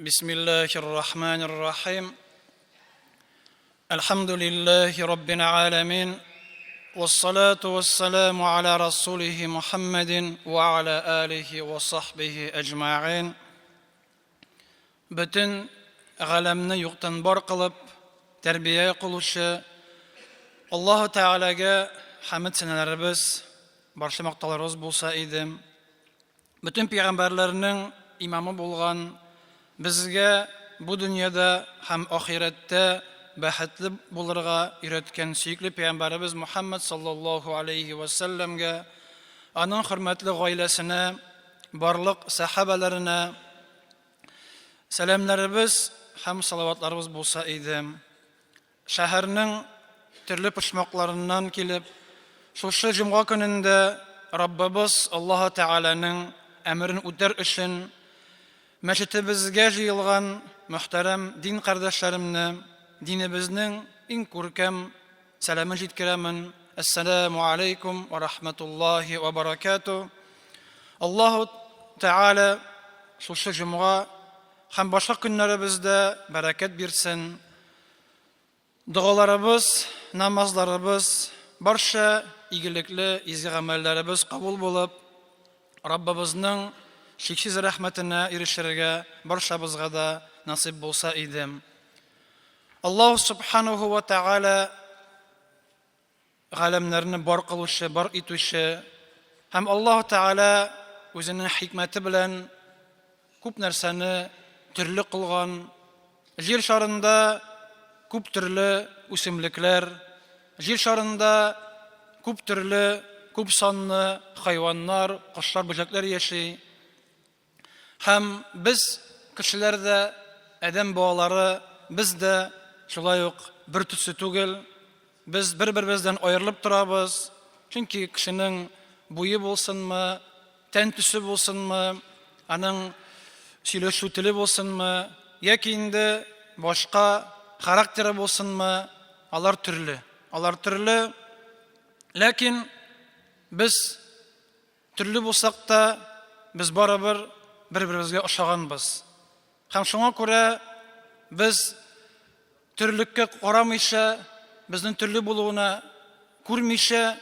بسم الله الرحمن الرحيم الحمد لله رب العالمين والصلاة والسلام على رسوله محمد وعلى آله وصحبه أجمعين Бөтен галәмне юктан бар кылып, тәрбия кылучы Аллаһу Тәгаләгә хәмд сәнәләребез, барча мактауларыбыз булса иде. Бөтен пәйгамбәрләрнең имамы булган, безгә бу дөньяда һәм ахирәттә бәхетле булырга өйрәткән сөекле пәйгамбәребез Мухәммәд саллаллаһу алейһи вә сәлләмгә, аның хөрмәтле гаиләсенә, барлык сәхабәләренә Сәламнәребез һәм салаватларыбыз булса иде. Шәһәрнең төрле почмакларыннан килеп, шушы җомга көнендә Раббыбыз Аллаһы Тәгаләнең әмерен үтәр өчен мәчетебезгә җыелган мөхтәрәм дин кардәшләремне динебезнең иң күркәм сәламен җиткерәмен. Әссәламү алейкум ва рахматуллаһи ва баракату. Аллаһу Тәгалә шушы җомга һәм башка көннәребездә бәрәкәт бирсен. Догаларыбыз, намазларыбыз, барча игелекле изге гамәлләребез кабул булып, Раббыбызның чиксез рәхмәтенә ирешергә барчабызга да насыйп булса иде. Аллаһу Субханаху ва Тәгалә галәмнәрне бар кылучы, бар итүче һәм Аллаһу Тәгалә үзенең хикмәте белән күп нәрсәне төрле кылган. Җир шарында күп төрле үсемлекләр, җир шарында күп төрле, күп санлы хайваннар, кошлар, бөҗәкләр яши. Һәм без, кешеләр дә, адәм балалары, без дә шулай ук бер төсле түгел. Без бер-беребездән аерылып торабыз. Чөнки кешенең буе булсынмы, тән төсе булсынмы, аның сөйләшү теле булсынмы, яки инде башка характеры булсынмы, алар төрле. Алар төрле. Ләкин без Төрле булсак та, без барыбер бер-беребезгә ошаганбыз. Һәм шуңа күрә без төрлелеккә карамыйча, безнең төрле булуына күрмичә,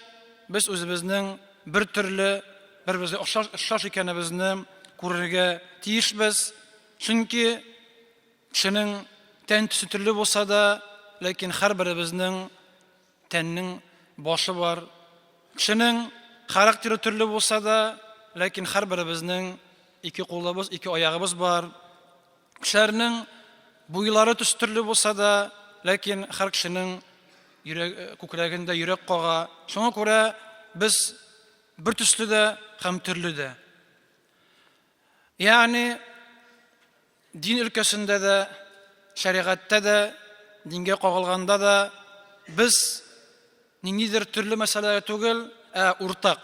без үзебезнең бер төрле, бер-беребезгә охшаш, охшаш икәнебезне күрергә тиешбез. Чөнки кешенең тән төсе төрле булса да, ләкин һәрберебезнең Тәннең башы бар. Кешенең характеры төрле булса да, ләкин һәрберебезнең ике кулыбыз, ике аягыбыз бар. Кешеләрнең буйлары төс төрле булса да, ләкин һәр кешенең йөрәк, күкрәгендә йөрәк кага. Шуңа күрә без бер төсле дә һәм төрле дә. Ягъни дин өлкәсендә дә, шәригатьтә дә, дингә кагылганда да без ниндидер төрле мәсьәләләр түгел, ә уртак,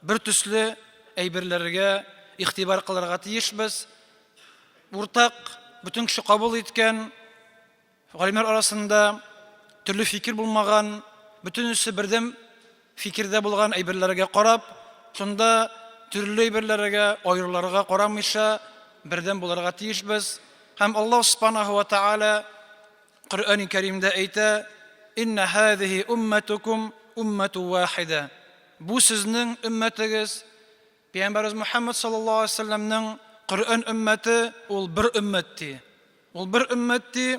бер төсле әйберләргә игътибар кылырга тиешбез. Уртак, бөтен кеше кабул иткән, галимнәр арасында төрле фикер булмаган, бөтенесе бердәм фикердә булган әйберләргә карап, шунда төрле әйберләргә, аерыларга карамыйча, бердәм булырга тиешбез. Һәм Аллаһ Субханаху ва Тааля Коръәни Кәримдә әйтә: "Инна һазихи умматукум уммату вахида". Бу сезнең өммәтегез, Пәйгамбәребез Мухаммад саллаллаһу алейһи ва сәлләмнең Коръән өммәте ул бер өммәт ди. Ул бер өммәт ди,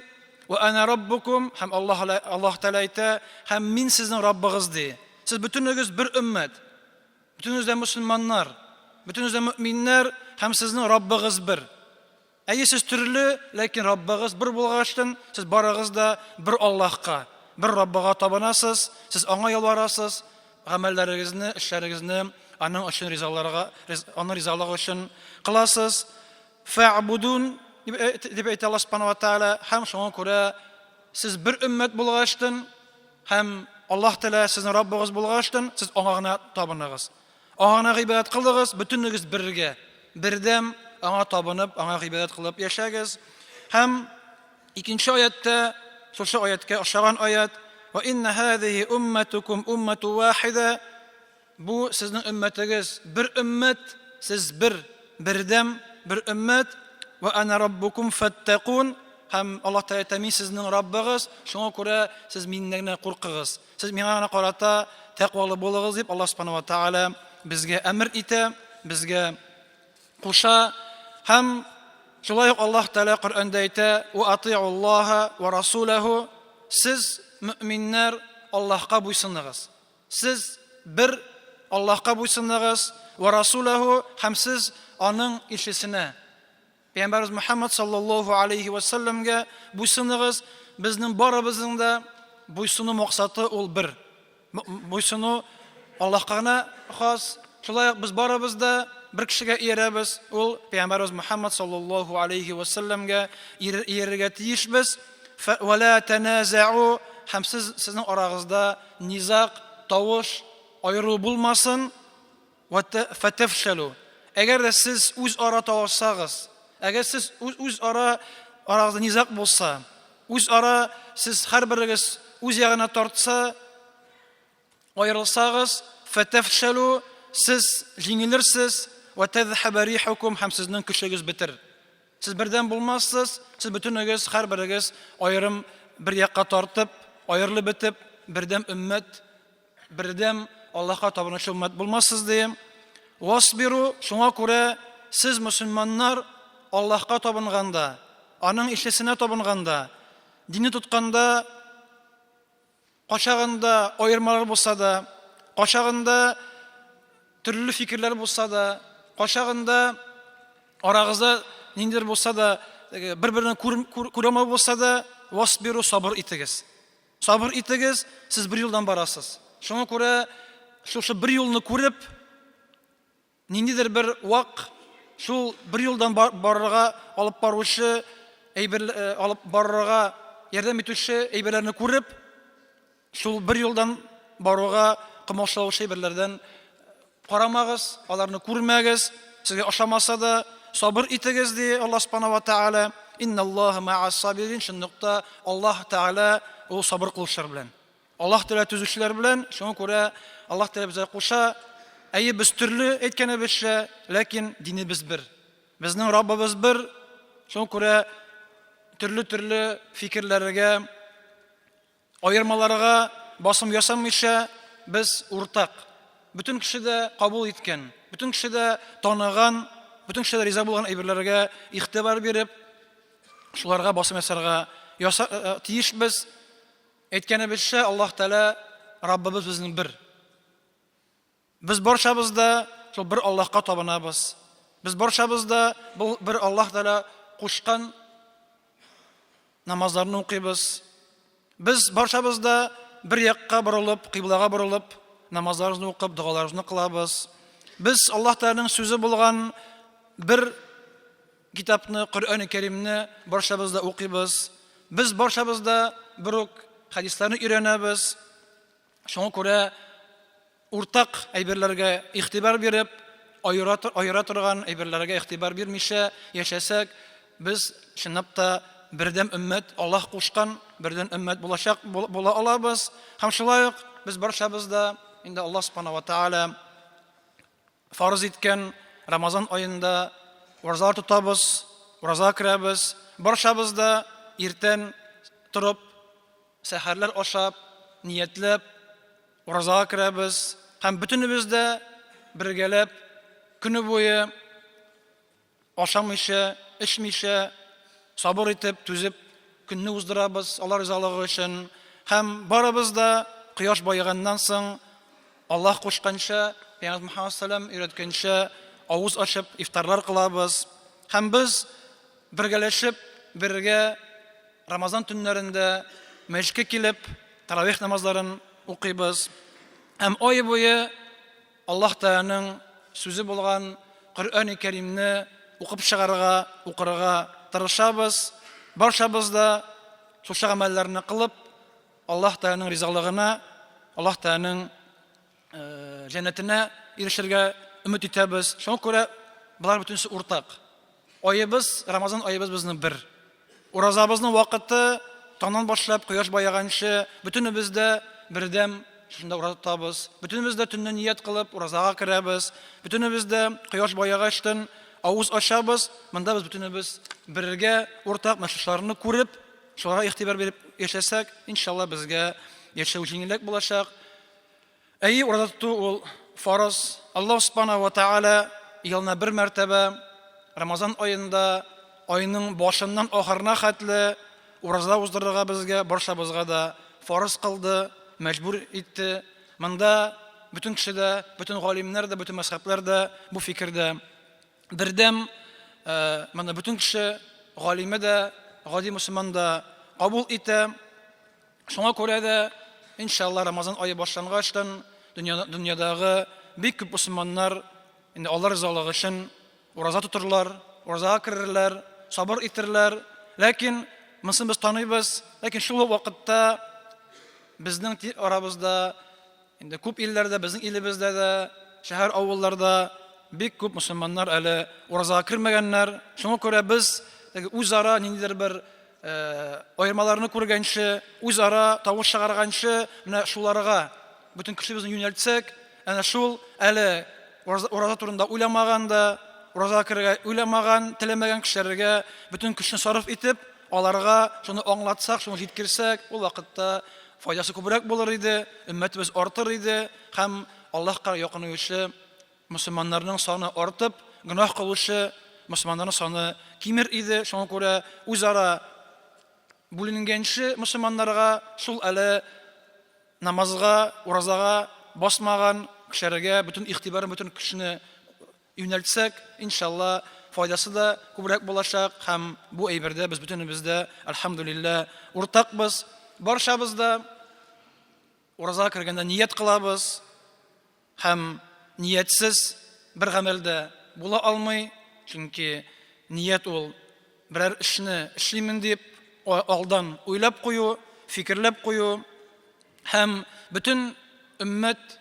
вә ана раббукум, һәм Аллаһ Аллаһ Тәгалә әйтә, һәм мин сезнең Раббыгыз ди. Сез бөтенегез бер өммәт. Бөтенегез дә мөселманнар, бөтенегез дә мөэминнәр һәм сезнең Раббыгыз бер. Әйе, сез төрле, ләкин Раббыгыз бер булгачтын, сез барыгыз да бер Аллаһка, бер Раббыга табынасыз, сез аңа ялварасыз, гамәлләрегезне, эшләрегезне аның өчен ризаларга, аның ризалыгы өчен кыласыз. Фә'будун дип әйтә Аллаһ Субхану ва Тааля, һәм шуңа күрә сез бер өммәт булгачтын һәм Аллаһ Тәгалә сезнең Раббыгыз булгачтын, сез аңа гына табыныгыз. Аңа гына гыйбадәт кылыгыз, бөтенегез бергә, бердәм аңа табынып, аңа гыйбадәт кылып яшәгез. Һәм икенче аятта, шушы аяткә охшаган аят, "Ва инна һазихи умматукум уммату вахида" Бу сезнең өммәтегез, бер өммәт, сез бер, бердәм, бер өммәт. Ва ана раббукум фаттакун. Һәм Аллаһ Тәгалә әйтә, мин сезнең Раббыгыз, шуңа күрә сез миннән генә куркыгыз. Сез миңа гына карата тәкъвалы булыгыз дип Аллаһ Субхану ва Тәгалә безгә әмер итә, безгә куша. Һәм шулай ук Аллаһ Тәгалә Коръәндә әйтә, "Ва атиуллаһа ва расулаху", сез мөэминнәр Аллаһка буйсыныгыз. Сез бер Аллаһка буйсыныгыз, вә расуләһу, һәм сез аның илчесенә, Пәйгамбәребез Мөхәммәд саллаллаһу алейһи вә сәлләмгә буйсыныгыз. Безнең барыбызның да буйсыну максаты ул бер. Буйсыну Аллаһка гына хас. Шулай ук без барыбыз да бер кешегә иярәбез, ул Пәйгамбәребез Мөхәммәд саллаллаһу алейһи вә сәлләмгә иярергә тиешбез. Вә ла тәназәу, һәм сез сезнең арагызда Низаг, тавыш, аерылу булмасын, фәтәфшәлү. Әгәр дә сез үзара талашсагыз, әгәр сез үзара арагызда низаг булса, үзара сез һәрберегез үз ягына тартса, аерылсагыз, фәтәфшәлү, сез җиңелерсез, вә тәзһәбә рихукум, һәм сезнең көчегез бетер. Сез бердәм булмассыз, сез бөтенегез, һәрберегез аерым бер якка тартып, аерылып бетеп, бердәм өммәт, бердәм Аллаһка табынучы өммәт булмассыз, ди. Васбиру, шуңа күрә сез мөселманнар Аллаһка табынганда, аның илчесенә табынганда, динне тотканда, Кайчагында аермалар булса да, кайчагында төрле фикерләр булса да, кайчагында арагызда ниндидер булса да, бер-берне күрә алмау булса да, васбиру, сабыр итегез. Сабыр итегез, сез бер юлдан барасыз. Шуңа күрә шушы бер юлны күреп, Ниндидер бер вак шул бер юлдан барырга алып баручы әйбер алып барырга ярдәм итүче әйберләрне күреп, шул бер юлдан баруга комачаулаучы әйберләрдән карамагыз, аларны күрмәгез, сезгә ошамаса да сабыр итегез, ди Аллаһ Субхану ва Тааля. Инналлаһа ма'ас сабирин. Чынлыкта Аллаһ Тааля ул сабыр кылучылар белән. Аллаһ Тәгалә төзүчеләр белән, шуңа күрә Аллаһ Тәгалә безгә куша, әйе, без төрле әйткәнебезчә, ләкин динебез бер. Безнең Раббыбыз бер, шуңа күрә төрле-төрле фикерләргә, аермаларга басым ясамыйча, без уртак. Бөтен кеше дә кабул иткән, бөтен кеше дә таныган, бөтен кеше дә риза булган әйберләргә игътибар биреп, шуларга басым ясарга тиешбез. Әйткәнебезчә, Аллаһ Тәгалә Раббыбыз безнең бер. Без барчабыз да шул бер Аллаһка табынабыз. Без барчабыз да бу бер Аллаһ Тәгалә кушкан намазларны укыйбыз. Без барчабыз да бер якка борылып, кыйблага борылып, намазларыбызны укып, догаларыбызны кылабыз. Без Аллаһ Тәгаләнең сүзе булган бер Китапны, Коръән Кәримне барчабыз да укыйбыз. Без барчабыз да бер үк хәдисләрне өйрәнәбез. Шуңа күрә уртак әйберләргә игътибар биреп, аера, аера торган әйберләргә игътибар бирмичә яшәсәк, без чынлап та бердәм өммәт, Аллаһ кушкан бердәм өммәт булачак була алабыз. Һәм шулай ук без барчабыз да инде Аллаһ Субхана ва Тааля Фарыз иткән Рамазан аенда уразалар тотабыз, ураза керәбез. Барчабыз да иртән торып, сәхәрләр ашап, ниятләп уразага керәбез һәм бөтенебез дә бергәләп көне буе Ашамыйча, эчмичә, сабыр итеп, түзеп көнне уздырабыз Алла ризалыгы өчен. Һәм барыбыз да кояш баеганнан соң Аллаһ кушканча, Пәйгамбер Мөхәммәд саллаллаһу өйрәткәнчә авыз ачып ифтарлар кылабыз. Һәм без бергәләшеп, бергә Рамазан төннәрендә мәчеткә килеп, таравих намазларын укыйбыз. Һәм ай буе Аллаһ Тәгаләнең сүзе булган Коръәни Кәримне укып чыгарга, укырга тырышабыз. Барчабыз да шушы гамәлләрне кылып, Аллаһ Тәгаләнең ризалыгына, Аллаһ Тәгаләнең җәннәтенә ирешергә өмет итәбез. Шуңа күрә болар бөтенесе уртак. Аебыз, Рамазан аебыз безнең бер. Уразабызның вакыты таңнан башлап кояш баеганчы бөтенебез дә бердәм шушында ураза тотабыз. Бөтенебез дә төнне ният кылып уразага керәбез. Бөтенебез дә кояш баегачтын авыз ачабыз, монда без бөтенебез бергә уртак менә шушыларны күреп, шуларга игътибар биреп яшәсәк, иншалла безгә яшәү җиңелрәк булачак. Әйе, ураза тоту ул фарыз. Аллаһ Субхана ва Тааля елына бер мәртәбә Рамазан аенда айның башыннан ахырына хәтле ураза уздырырга безгә, барчабызга да фарыз кылды, мәҗбүр итте. Монда бөтен кеше дә, бөтен галимнәр дә, бөтен мәзһәбләр дә бу фикердә бердәм. Монда бөтен кеше, галиме дә, гади мөселман да кабул итә. Шуңа күрә дә, иншалла, Рамазан ае башлангачтан дөньядагы бик күп мөселманнар инде Алла ризалыгы өчен ураза тотырлар, уразага керерләр, сабыр итерләр. Ләкин монысын без таныйбыз, ләкин шул ук вакытта безнең арабызда инде күп илләрдә, безнең илебездә дә, шәһәр, авылларда бик күп мөселманнар әле уразага кермәгәннәр. Шуңа күрә без теге үзара ниндидер бер аермаларны күргәнче, үзара тавыш чыгарганчы, менә шуларга бөтен көчебезне юнәлтсәк, әнә шул әле ураза турында уйламаган да, уразага керергә уйламаган, теләмәгән кешеләргә бөтен көчне сарыф итеп, аларга шуны аңлатсак, шуны җиткерсәк, ул вакытта файдасы күбрәк булыр иде, өммәтебез артыр иде һәм Аллаһка якынуючы мөселманнарның саны артып, гөнаһ кылучы мөселманнарның саны кимер иде. Шуңа күрә үзара бүленгәнче мөселманнарга шул әле намазга, уразага басмаган кешеләргә бөтен игътибарын, бөтен көчне юнәлтсәк, иншалла, файдасы да күбрәк булачак һәм бу әйбердә без бөтенебез дә, әлхәмдүлилләһ, уртакбыз. Барчабыз да уразага кергәндә ният кылабыз һәм ниятсез бер гамәл дә була алмый, чөнки ният ул берәр эшне эшлимен дип алдан уйлап кую, фикерләп кую һәм бөтен өммәт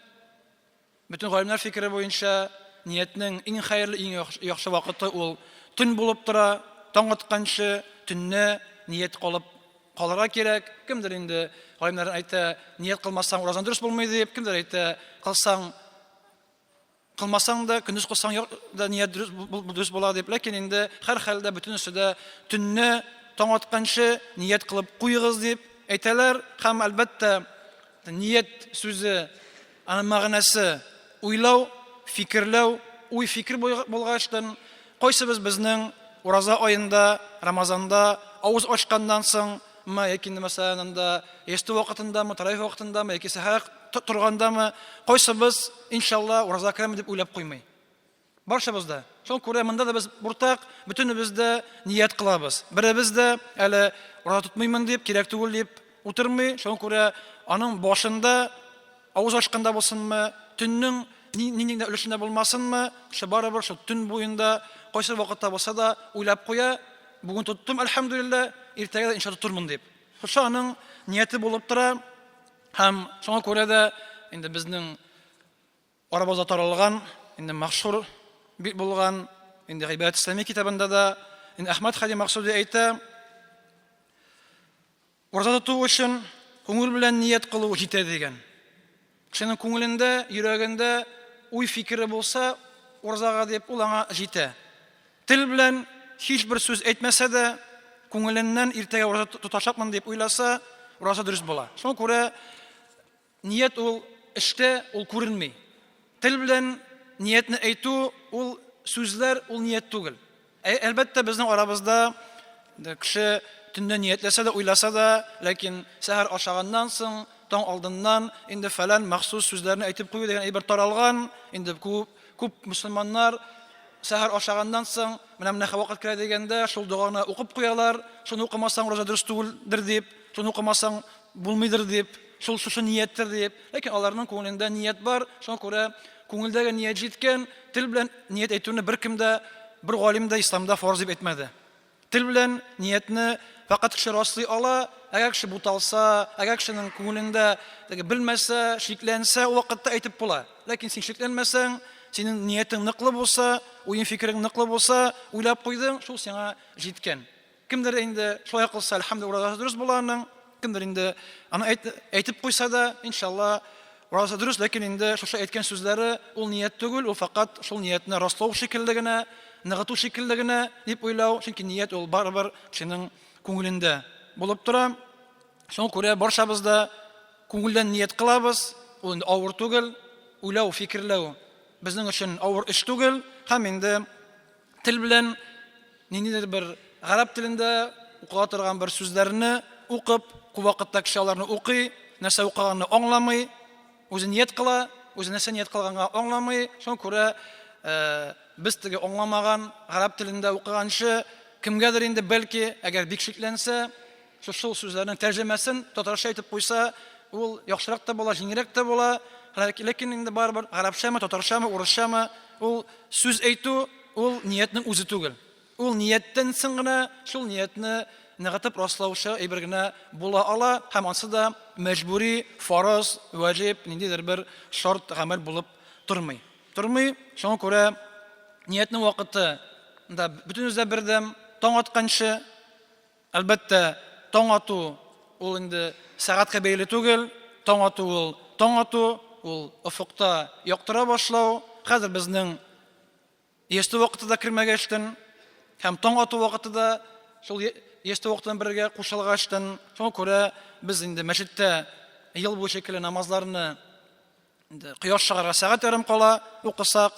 Бөтен галимнәр фикере буенча, ниятнең иң хәерле, иң яхшы вакыты ул төн булып тора, таң атканчы төнне ният калып калырга кирәк. Кемдер инде галимнәр әйтә, ният кылмасаң уразаң дөрес булмый дип, кемдер әйтә, кылсаң кылмасаң да, көндез кылсаң да ният дөрес, дөрес була дип. Ләкин инде һәр хәлдә бөтенесе дә төнне таң атканчы ният кылып куегыз дип әйтәләр һәм әлбәттә ният сүзе Аның мәгънәсе, уйлау, фикерләү, уй-фикер булгачтын, кайсыбыз безнең ураза аенда, Рамазанда авыз ачканнан соң мы, яки инде мәсәлән анда ястү вакытындамы, таравих вакытындамы, яки сәхәр торгандамы, кайсыбыз, иншалла, ураза керәме дип уйлап куймый. Барчабыз да. Шуңа күрә монда да без уртак, бөтенебез дә ният кылабыз. Беребез дә әле ураза тотмыймын дип, кирәк түгел дип утырмый. Шуңа күрә аның башында авыз ачканда булсынмы, төннең нинди генә өлешендә булмасынмы, кеше барыбер шул төн буенда кайсы вакытта булса да уйлап куя, бүген тоттым, әлхәмдүлилләһ, иртәгә дә иншалла тотырмын дип. Шушы аның нияте булып тора. Һәм шуңа күрә дә инде безнең Арабызда таралган, инде мәшһүр бик булган, инде Гыйбадәт Ислами китабында да инде Әхмәд Хади Максуди әйтә, ураза тоту өчен күңел белән ният кылу җитә дигән. Кешенең күңелендә, йөрәгендә уй фикере булса, уразага дип, ул аңа җитә. Тел белән һичбер сүз әйтмәсә дә, күңеленнән иртәгә ураза тотачакмын дип уйласа, ураза дөрес була. Шуңа күрә Ният ул эштә, ул күренми. Тел белән ниятне әйтү, ул сүзләр, ул ният түгел. Ә, әлбәттә, безнең арабызда кеше төнлә ниятләсә дә, уйласа да, ләкин сәхәр ашаганнан соң, таң алдыннан инде фәлән махсус сүзләрне әйтеп кую дигән әйбер таралган, инде күп, күп мөселманнар сәхәр ашаганнан соң, менә менә вакыт керә дигәндә, шул доганы укып куялар, шуны укымасаң, ураза дөрес түгелдер дип, шуны укымасаң, булмыйдыр дип, шул шушы нияттер дип. Ләкин аларның күңелендә ният бар, шуңа күрә күңелдәге ният җиткән, тел белән ният әйтүне беркем дә, бер галим дә исламда фарыз дип әйтмәде. Тел белән ниятне фәкать кеше раслый ала, әгәр кеше буталса, әгәр кешенең күңелендә теге белмәсә, шикләнсә, ул вакытта әйтеп була. Ләкин син шикләнмәсәң, синең ниятең ныклы булса, уен фикерең ныклы булса, уйлап куйдың, шул сиңа җиткән. Кемдер инде шулай кылса, әлхәмдүлилләһ, уразасы дөрес була аның. Кемдер инде аны әйт, әйтеп куйса да, иншалла, уразасы дөрес, ләкин инде шушы әйткән сүзләре ул ният түгел, ул фәкать шул ниятне раслау шикелле генә. ныгыту шикелле генә дип уйлау, чөнки ният ул барыбер кешенең күңелендә булып тора. Шуңа күрә барчабыз да күңелдән ният кылабыз, ул инде авыр түгел, уйлау, фикерләү безнең өчен авыр эш түгел һәм инде тел белән ниндидер бер гарәп телендә укыла торган бер сүзләрне укып, күп вакытта кеше аларны укый, нәрсә укыганны аңламый, үзе ният кыла, үзе нәрсә ният кылганга аңламый. Шуңа күрә без теге аңламаган гарәп телендә укыганчы, кемгәдер инде бәлки, әгәр бик шикләнсә, шул сүзләрнең тәрҗемәсен татарча әйтеп куйса, ул яхшырак та була, җиңелрәк тә була. Ләкин инде барыбер гарәпчәме, татарчамы, урысчамы, ул сүз әйтү, ул ниятнең үзе түгел. Ул нияттән соң гына шул ниятне ныгытып раслаучы әйбер генә була ала һәм ансы да мәҗбүри, фарыз, вәҗиб, ниндидер бер шарт гамәл булып тормый. Тормый, шуңа күрә ниятнең вакыты да бөтенебез дә бердәм, таң атканчы. Әлбәттә, таң ату ул инде сәгатькә бәйле түгел, таң ату ул таң ату, ул офыкта яктыра башлау. Хәзер безнең ястү вакыты да кермәгәчтен һәм таң ату вакыты да шул ястү вакытын бергә кушылгачтын, шуңа күрә без инде мәчеттә ел буе шикелле намазларны инде кояш чыгарга сәгать ярым кала укысак,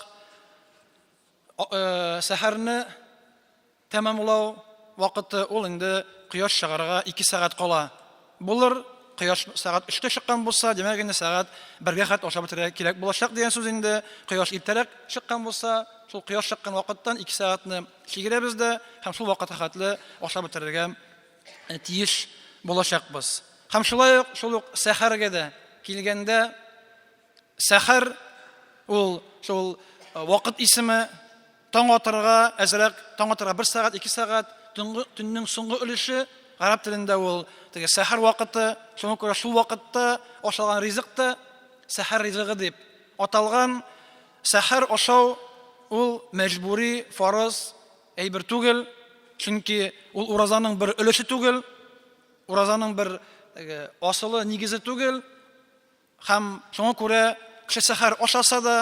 сәхәрне Тәмамлау вакыты ул инде кояш чыгарга ике сәгать кала булыр. Кояш сәгать өчтә чыккан булса, димәк инде сәгать бергә хәтле ашап бетерергә кирәк булачак дигән сүз инде. Кояш иртәрәк чыккан булса, шул кояш чыккан вакыттан ике сәгатьне чигерәбез дә һәм шул вакытка хәтле ашап бетерергә тиеш булачакбыз. Һәм шулай ук шул ук сәхәргә дә килгәндә, Сәхәр ул шул вакыт исеме, таң атырга әзрәк, таң атырга бер сәгать, ике сәгать, төнге, төннең соңгы өлеше, гарәп телендә ул теге сәхәр вакыты, шуңа күрә шул вакытта ашалган ризык та сәхәр ризыгы дип аталган. Сәхәр ашау ул мәҗбүри, фарыз әйбер түгел, чөнки ул уразаның бер өлеше түгел, уразаның бер асылы, нигезе түгел. Һәм шуңа күрә кеше сәхәр ашаса да,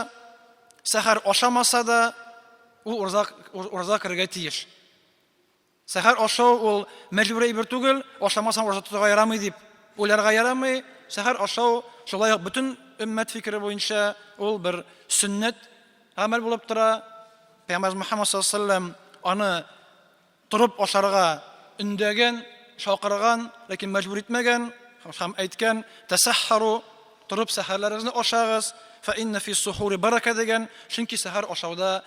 сәхәр ашамаса да, ул ураза, ураза керергә тиеш. Сәхәр ашау ул мәҗбүри әйбер түгел, ашамасаң ураза тотарга ярамый дип уйларга ярамый. Сәхәр ашау шулай ук бөтен өммәт фикере буенча ул бер сөннәт гамәл булып тора. Пәйгамбәрбез Мөхәммәд саллаллаһу алейһи ва сәлләм аны Торып ашарга өндәгән, чакырган, ләкин мәҗбүр итмәгән һәм әйткән, Тәсәххәру, торып сәхәрләрегезне ашагыз, фә иннә фи сухури бәрәкә дигән, чөнки сәхәр ашауда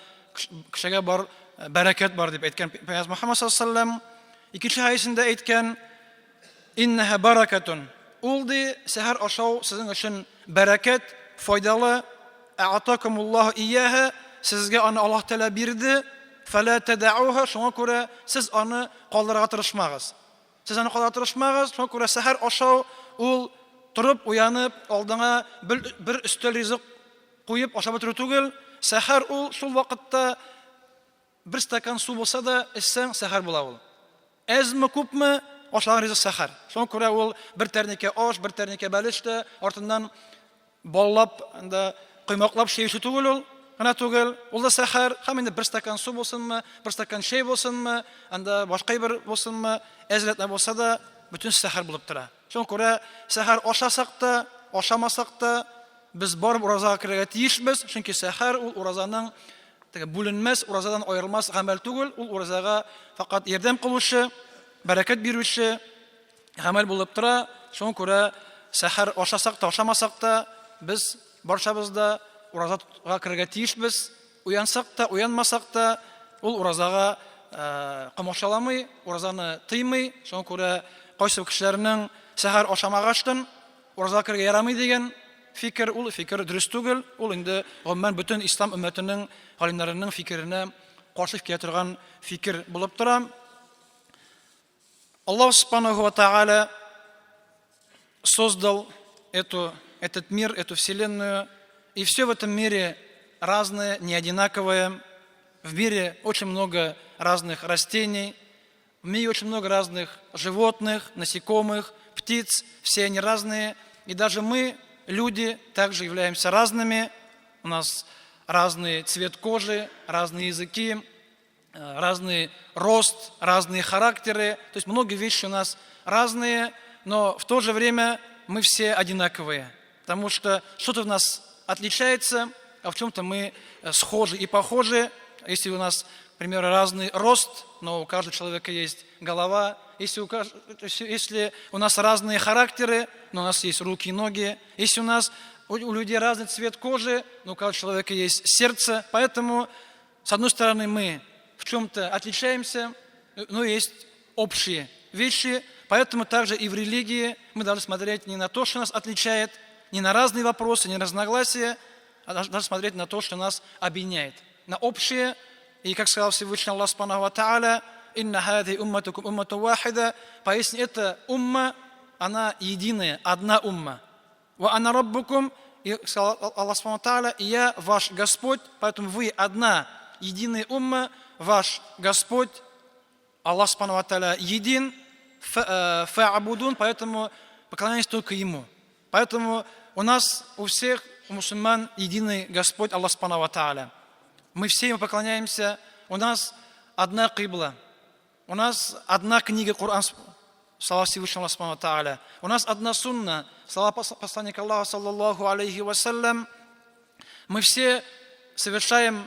кешегә бар бәрәкәт бар дип әйткән Пәйгамбәр Мөхәммәд саллаллаһу алейһи ва сәлләм. Икенче хәдисендә әйткән, Иннәһә бәрәкәтун. Ул ди, сәхәр ашау сезнең өчен бәрәкәт, файдалы. Ә'атакумуллаһу ияһа, сезгә аны Аллаһ Тәгалә бирде. Фәлә тәдәуһа, шуңа күрә сез аны калдырырга тырышмагыз. Сез аны калдырырга тырышмагыз, шуңа күрә сәхәр ашау ул торып, уянып, алдыңа бер, бер өстәл ризык куеп ашап бетерү түгел. Сәхәр ул шул вакытта Бер стакан су булса да, эчсәң, сәхәр була ул. Әзме, күпме, ашаган ризык сәхәр. Шуңа күрә ул бер тәрнекә аш, бер тәрнекә бәлеш тә, артыннан баллап, анда коймаклап чәй эчү түгел ул, гына түгел. Ул да сәхәр. Һәм инде бер стакан су булсынмы, бер стакан чәй булсынмы, анда башка әйбер булсынмы, әзрәк тә булса да, бөтен сәхәр булып тора. Шуңа күрә сәхәр ашасак та, ашамасак та, без барып уразага керергә тиешбез, чөнки сәхәр ул уразаның теге бүленмәс, уразадан аерылмас гамәл түгел, ул уразага факат ярдәм кылучы, бәрәкәт бирүче гамәл булып тора. Шуңа күрә сәхәр ашасак та, ашамасак та, без барчабыз да уразага керергә тиешбез. Уянсак та, уянмасак та, ул уразага комачауламый, уразаны тыймый. Шуңа күрә кайсы кешеләрнең сәхәр ашамагачтын уразага керергә ярамый дигән фикер, ул фикер дөрес түгел. Ул инде гомумән бөтен ислам өммәтенең галимнәренең фикеренә каршы килә торган фикер булып тора. Аллаһ Субханаху ва Тааля создал этот мир, эту вселенную, и все в этом мире разное, не одинаковое. В мире очень много разных растений, в мире очень много разных животных, насекомых, птиц, все они разные. И даже мы, люди, также являемся разными. У нас разный цвет кожи, разные языки, разный рост, разные характеры. То есть многие вещи у нас разные, но в то же время мы все одинаковые. Потому что что-то в нас отличается, а в чем-то мы схожи и похожи. Если у нас, к примеру, разный рост, но у каждого человека есть голова. Если у нас разные характеры, но у нас есть руки и ноги. Если у нас у людей разный цвет кожи, но у каждого человека есть сердце. Поэтому, с одной стороны, мы в чем-то отличаемся, но есть общие вещи. Поэтому также и в религии мы должны смотреть не на то, что нас отличает, не на разные вопросы, не на разногласия, а должны смотреть на то, что нас объединяет, на общее. И как сказал Всевышний Аллах سبحانه وتعالى: «إن هذه أمتكم أمة واحدة», поясни, эта умма, она единая, одна умма. وأنا ربكم, и сказал Аллах سبحانه وتعالى, и я ваш Господь, поэтому вы одна, единая умма, ваш Господь, Аллах سبحانه وتعالى един, فاعبدون, поэтому поклоняйтесь только Ему. Поэтому у нас, у всех, у мусульман, единый Господь Аллах سبحانه وتعالى. Мы все Ему поклоняемся, у нас одна кибла, у нас одна книга Коран, слова Всевышнего Аллаха سبحانه وتعالى. У нас одна сунна, слова посланника Аллаха, صلى الله عليه وسلم. Мы все совершаем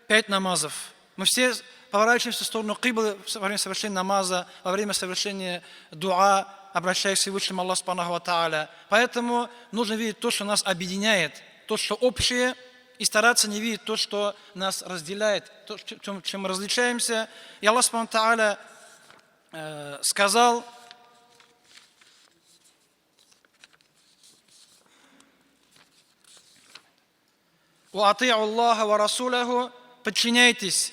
5 намазов. Мы все поворачиваемся в сторону киблы во время совершения намаза, во время совершения дуа, обращаясь к Всевышнему Аллаху سبحانه وتعالى. Поэтому нужно видеть то, что нас объединяет, то, что общее, и стараться не видеть то, что нас разделяет, то, чем мы различаемся. И Аллах سبحانه وتعالى сказал: «وأطيعوا الله ورسوله», подчиняйтесь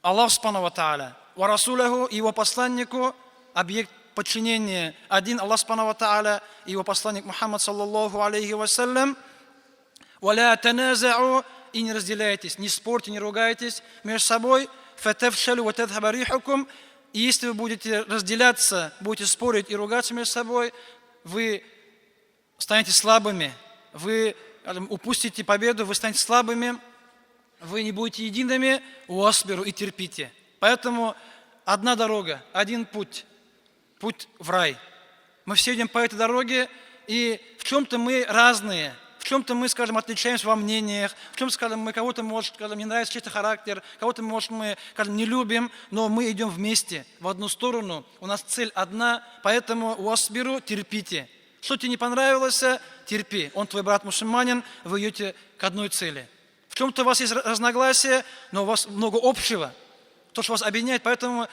Аллаху سبحانه وتعالى, ورسوله, его посланнику, объект подчинения один Аллах سبحانه وتعالى, его посланник Мухаммад, صلى الله عليه وسلم. ولا تنازعوا, и не разделяйтесь, не спорьте, не ругайтесь между собой, فتفشلوا وتذهب ريحكم, и если вы будете разделяться, будете спорить и ругаться между собой, вы станете слабыми, вы упустите победу, вы станете слабыми, вы не будете едиными, واصبروا, и терпите. Поэтому одна дорога, один путь, путь в рай. Мы все идем по этой дороге, и в чем-то мы разные, в чем-то мы, скажем, отличаемся во мнениях, в чем-то, скажем, мы кого-то, может, скажем, не нравится чей-то характер, кого-то, может, мы, скажем, не любим, но мы идем вместе, в одну сторону, у нас цель одна, поэтому واصبروا, терпите. Что тебе не понравилось, терпи. Он твой брат мусульманин, вы идете к одной цели. В чем-то у вас есть разногласия, но у вас много общего. То, что вас объединяет, поэтому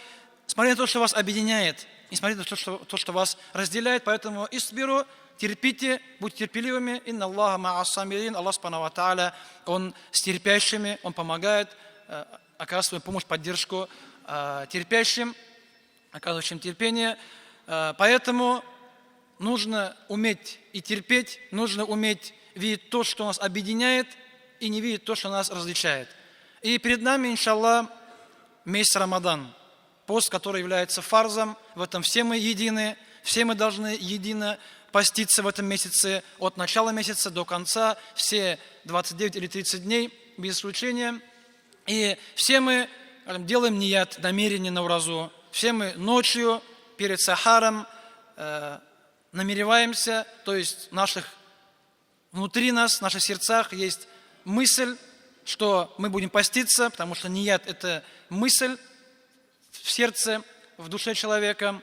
смотри на то, что вас объединяет, не смотри на то, что вас разделяет. Поэтому اصبروا, терпите, будьте терпеливыми. إن الله مع الصابرين, Аллах سبحانه وتعالى, Он с терпящими, Он помогает, оказывает свою помощь, поддержку терпящим, оказывающим терпение. Поэтому нужно уметь и терпеть, нужно уметь видеть то, что нас объединяет, и не видеть то, что нас различает. И перед нами, إن شاء الله, месяц Рамадан, пост, который является фарзом, в этом все мы едины, все мы должны едино поститься в этом месяце, от начала месяца до конца, все 29 или 30 дней, без исключения. И все мы делаем ният, намерение на уразу, все мы ночью перед сахаром намереваемся, то есть внутри нас, в наших сердцах есть мысль, что мы будем поститься, потому что ният – это мысль в сердце, в душе человека.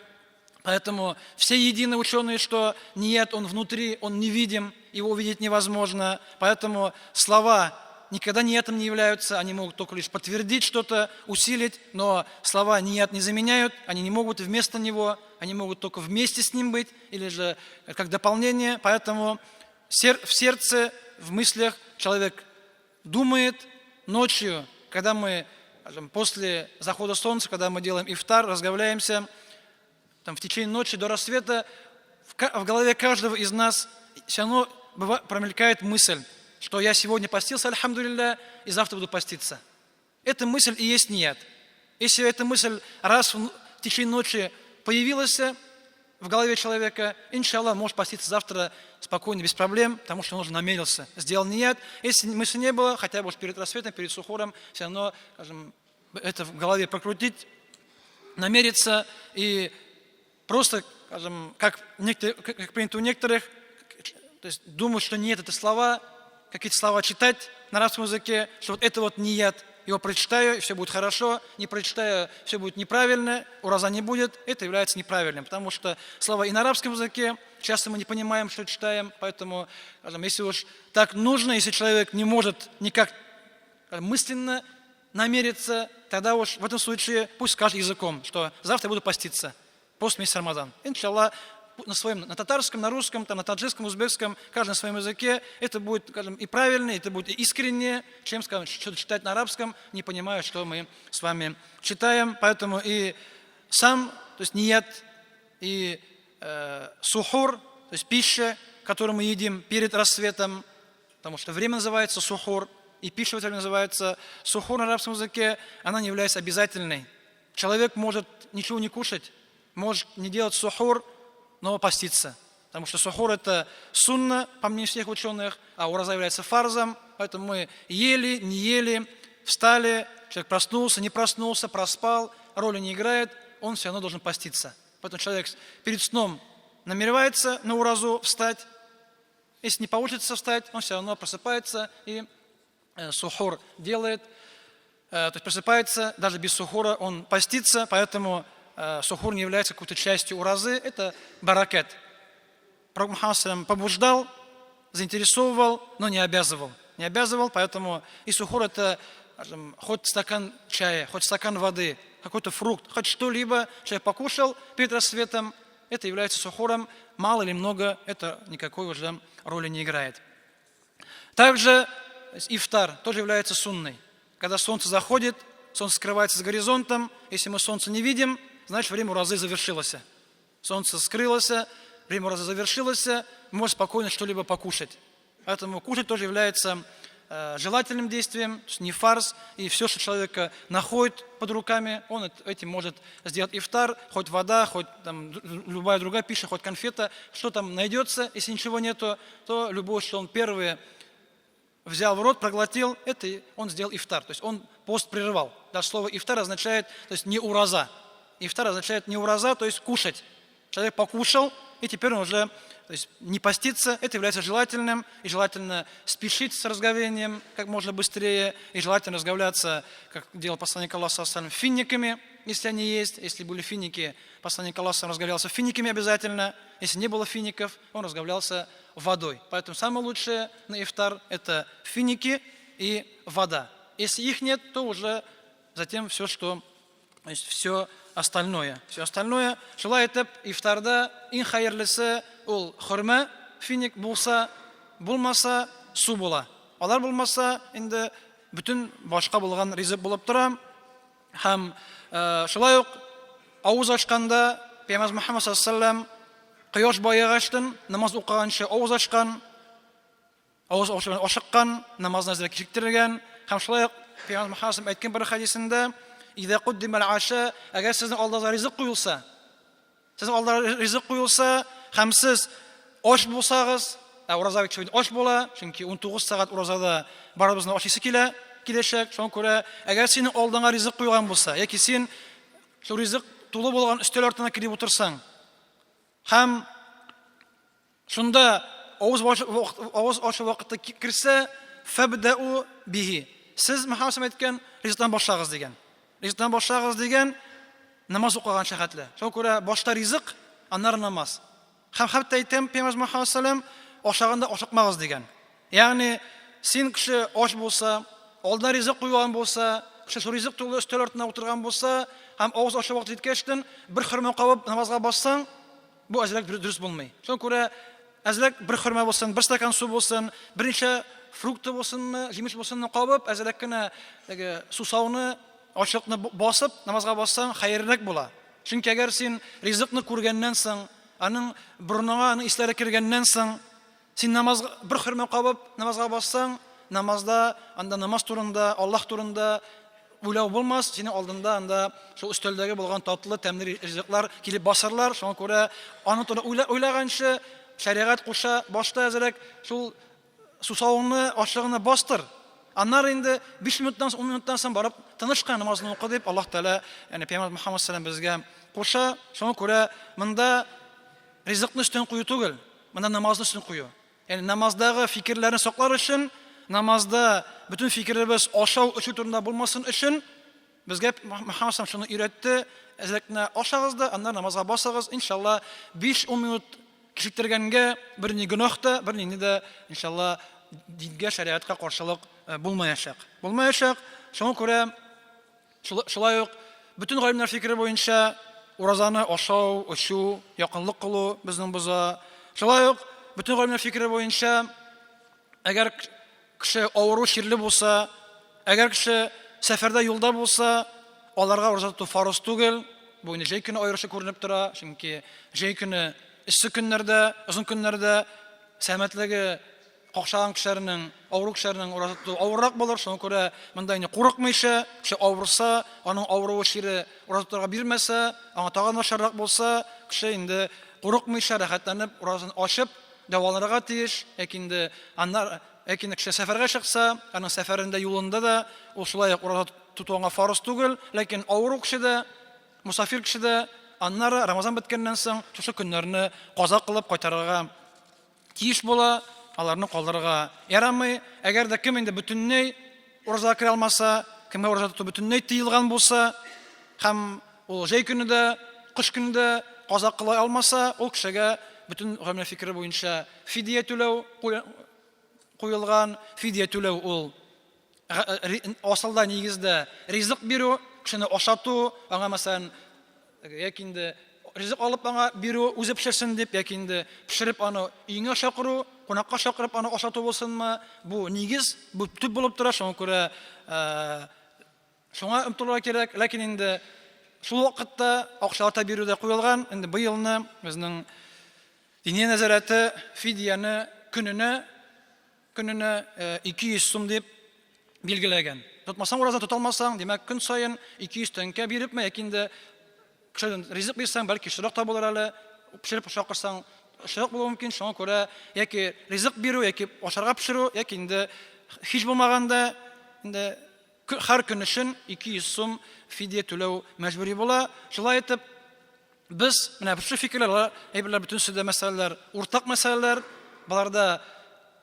Поэтому все едины ученые, что ният, он внутри, он невидим, его увидеть невозможно. Поэтому слова никогда ниятом не являются, они могут только лишь подтвердить что-то, усилить, но слова ният не заменяют, они не могут вместо него, они могут только вместе с ним быть, или же как дополнение. Поэтому в сердце, в мыслях человек думает ночью, когда мы, скажем, после захода солнца, когда мы делаем ифтар, разговляемся, там, в течение ночи до рассвета в голове каждого из нас все равно промелькает мысль, что я сегодня постился, الحمد لله, и завтра буду поститься. Эта мысль и есть ният. Если эта мысль раз в течение ночи появилась в голове человека, إن شاء الله, может поститься завтра спокойно, без проблем, потому что он уже намерился, сделал ният. Если мысли не было, хотя бы уж перед рассветом, перед сухуром, все равно, скажем, это в голове прокрутить, намериться и просто, скажем, как, некоторые, как принято у некоторых, то есть думают, что нет, это слова, какие-то слова читать на арабском языке, что вот это вот ният, его прочитаю, и все будет хорошо, не прочитаю, все будет неправильно, ураза не будет, это является неправильным, потому что слова и на арабском языке, часто мы не понимаем, что читаем, поэтому, скажем, если уж так нужно, если человек не может никак, скажем, мысленно намериться, тогда уж в этом случае пусть скажет языком, что завтра я буду поститься, пост месяц Рамадан. Иншаллах, на своем, на татарском, на русском, там, на таджикском, узбекском, каждый на своем языке, это будет, скажем, и правильно, это будет и искренне, чем, скажем, что-то читать на арабском, не понимая, что мы с вами читаем. Поэтому и сам, то есть ният, и сухур, то есть пища, которую мы едим перед рассветом, потому что время называется сухур, и пища в это время называется сухур на арабском языке, она не является обязательной. Человек может ничего не кушать, может не делать сухур, но поститься. Потому что сухур это сунна, по мнению всех ученых, а ураза является фарзом, поэтому мы ели, не ели, встали, человек проснулся, не проснулся, проспал, роли не играет, он все равно должен поститься. Поэтому человек перед сном намеревается на уразу встать, если не получится встать, он все равно просыпается и сухур делает, то есть просыпается, даже без сухура он постится, поэтому сухур не является какой-то частью уразы, это баракет. Пророк Мухаммад побуждал, заинтересовывал, но не обязывал. Не обязывал, поэтому и сухур это, скажем, хоть стакан чая, хоть стакан воды, какой-то фрукт, хоть что-либо человек покушал перед рассветом, это является сухуром, мало или много, это никакой уже роли не играет. Также ифтар тоже является сунной. Когда солнце заходит, солнце скрывается с горизонтом, если мы солнце не видим, значит время уразы завершилось. Солнце скрылось, время уразы завершилось, можно спокойно что-либо покушать. Поэтому кушать тоже является желательным действием, то есть не фарс, и все, что человек находит под руками, он этим может сделать ифтар, хоть вода, хоть там, любая другая пища, хоть конфета, что там найдется, если ничего нету, то любое, что он первое взял в рот, проглотил, это он сделал ифтар, то есть он пост прерывал. Даже слово ифтар означает, то есть не ураза. Ифтар означает не ураза, то есть кушать. Человек покушал, и теперь он уже, то есть не постится, это является желательным, и желательно спешить с разговением как можно быстрее, и желательно разговляться, как делал посланник Аллаха, финиками, если они есть, если были финики, посланник Аллаха разговлялся финиками обязательно, если не было фиников, он разговлялся водой. Поэтому самое лучшее на ифтар – это финики и вода. Если их нет, то уже затем все, что, то есть все остальное. Все остальное. Шулай итеп, ифтарда иң хәерлесе ул хөрмә, финик булса, булмаса, су була. Алар булмаса, инде бөтен башка булган ризык булып тора. Һәм шулай ук авыз ачканда Пәйгамбәребез Мөхәммәд саллаллаһу алейһи ва сәлләм кояш баегачтын намаз укыганчы авыз ачкан, авыз ашыккан, намазны әзрәк кичектергән. Һәм шулай ук Пәйгамбәребез Мөхәммәд әйткән бер хәдисендә, «Иза куддимал аша», әгәр сезнең алдыгызга ризык куелса, сезнең алдыгызга ризык куелса, һәм сез ач булсагыз, ә ураза бит шулай ач була, чөнки 19 сәгать уразада барыбызның ашыйсы килә, киләчәк. Шуңа күрә, әгәр синең алдыңа ризык куйган булса, яки син шул ризык тулы булган өстәл артына килеп утырсаң, һәм шунда авыз ашу вакыты керсә, фәбдәу бихи. Сез Мөхәммәд әйткән ризыктан башлагыз дигән. Ризыктан башлагыз дигән намаз укыган шәхәтле. Шуңа күрә башта ризык, аннары намаз. Һәм хәтта әйтәм, Пәйгамбәребез Мөхәммәд саллаллаһу ашаганда ашыкмагыз дигән. Ягъни син кеше ач булса, алдына ризык куйган булса, кеше шул ризык тулы өстәл артына утырган булса, һәм авыз ашу вакыты җиткәчтен бер хөрмә кабып намазга бассаң, бу әзрәк дөрес булмый. Шуңа күрә әзрәк бер хөрмә булсын, бер стакан су булсын, берничә фрукты булсынмы, җимеш булсынмы кабып, әзрәк кенә теге сусауны, ачлыкны басып, намазга бассаң, хәерлерәк була. Чөнки әгәр син ризыкны күргәннән соң, аның борыныңа аның исләре кергәннән соң, син намаз бер хөрмә кабып намазга бассаң, намазда анда намаз турында, Аллаһ турында уйлау булмас, синең алдында анда шул өстәлдәге булган татлы, тәмле ризыклар килеп басарлар. Шуңа күрә аның турында уйлаганчы, шәригать куша, башта әзрәк шул сусавыңны, ачлыгыңны бастыр. Аннары инде 5 минуттан соң, 10 минуттан соң барып Тыныч кына намазны укы дип Аллаһ Тәгалә, ягъни Пәйгамбәр Мөхәммәд саллаллаһу безгә куша. Шуңа күрә монда ризыкны өстен кую түгел, монда намазны өстен кую. Ягъни намаздагы фикерләрне саклар өчен, намазда бөтен фикеребез ашау, эчү турында булмасын өчен, безгә Мөхәммәд саллаллаһу шуны өйрәтте, әзрәк кенә ашагыз да, аннары намазга басыгыз, иншалла, 5-10 минут кичектергәнгә берни гөнаһ та, бернинди дә, иншалла, дингә, шәригатькә каршылык булмаячак. Булмаячак. Шуңа күрә шулай ук бөтен галимнәр фикере буенча уразаны ашау, эчү, якынлык кылу безнең боза. Шулай ук бөтен галимнәр фикере буенча әгәр кеше авыру, чирле булса, әгәр кеше сәфәрдә юлда булса, аларга ураза тоту фарыз түгел. Бу инде җәй көне аеруча күренеп тора, чөнки җәй көне эссе көннәрдә, озын көннәрдә сәламәтлеге какшаган кешеләрнең, авыру кешеләрнең ураза тоту авыррак булыр. Шуңа күрә монда инде курыкмыйча, кеше авырса, аның авыруы чире ураза тотарга бирмәсә, аңа тагын начаррак булса, кеше инде курыкмыйча, рәхәтләнеп уразасын ачып, дәваланырга тиеш. Яки инде аннар, яки инде кеше сәфәргә чыкса, аның сәфәрендә, юлында да ул шулай ук ураза тоту аңа фарыз түгел, ләкин авыру кеше дә, мусафир кеше дә аннары Рамазан беткәннән соң шушы көннәрне каза кылып кайтарырга тиеш була, аларны калдырырга ярамый. Әгәр дә кем инде бөтенләй уразага керә алмаса, кемгә ураза тоту бөтенләй тыелган булса, һәм ул җәй көне дә, кыш көне дә каза кыла алмаса, ул кешегә бөтен гамәл фикере буенча фидия түләү куелган. Фидия түләү ул асылда нигездә ризык бирү, кешене ашату, аңа мәсәлән, яки инде ризык алып аңа бирү, үзе пешерсен дип, яки инде пешереп аны өеңә чакыру, кунакка чакырып аны ашату булсынмы, бу нигез, бу төп булып тора, шуңа күрә шуңа омтылырга кирәк. Ләкин инде шул вакытта акчалата бирү дә куелган. Инде быелны безнең Диния нәзарәте фидияне көненә көненә 200 сум дип билгеләгән. Тотмасаң ураза, тота алмасаң, димәк, көн саен 200 тәңкә бирепме, яки инде кешедән ризык бирсәң, бәлки шырак та булыр әле, пешереп чакырсаң, шырак булуы мөмкин. Шуңа күрә яки ризык бирү, яки ашарга пешерү, яки инде һич булмаганда инде һәр көн өчен 200 сум фидия түләү мәҗбүри була. Шулай итеп, Без менә шушы фикерләр, алар әйберләр бөтенесе дә мәсьәләләр, уртак мәсьәләләр. Боларда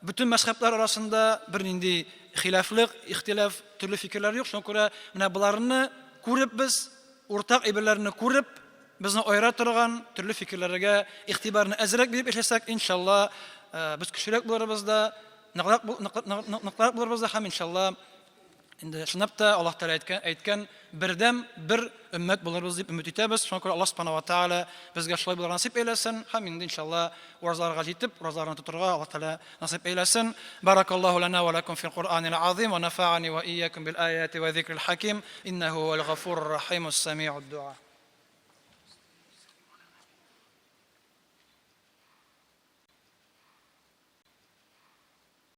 бөтен мәзһәбләр арасында бернинди хилафлык, ихтилаф, төрле фикерләр юк. Шуңа күрә менә боларны күреп без, уртак әйберләрне күреп, безне аера торган төрле фикерләргә игътибарны әзрәк биреп яшәсәк, иншалла, без көчлерәк булырбыз да, ныграк ныклырак булырбыз да һәм иншалла Инде чынлап та Аллаһ Тәгалә әйткән, әйткән бердәм бер өммәт булырбыз дип өмет итәбез. Шуңа күрә Аллаһ Субхану ва Тәгалә безгә шулай булырга насыйп әйләсен һәм инде иншалла уразаларга җитеп, уразаларны тотырга Аллаһ Тәгалә насыйп әйләсен. Баракаллаһу лана ва лакум фил Куръанил азим ва нафаани ва ийякум бил аяти ва зикрил хаким. Иннаху хуал гафурур рахим, ас-самиуд дуа.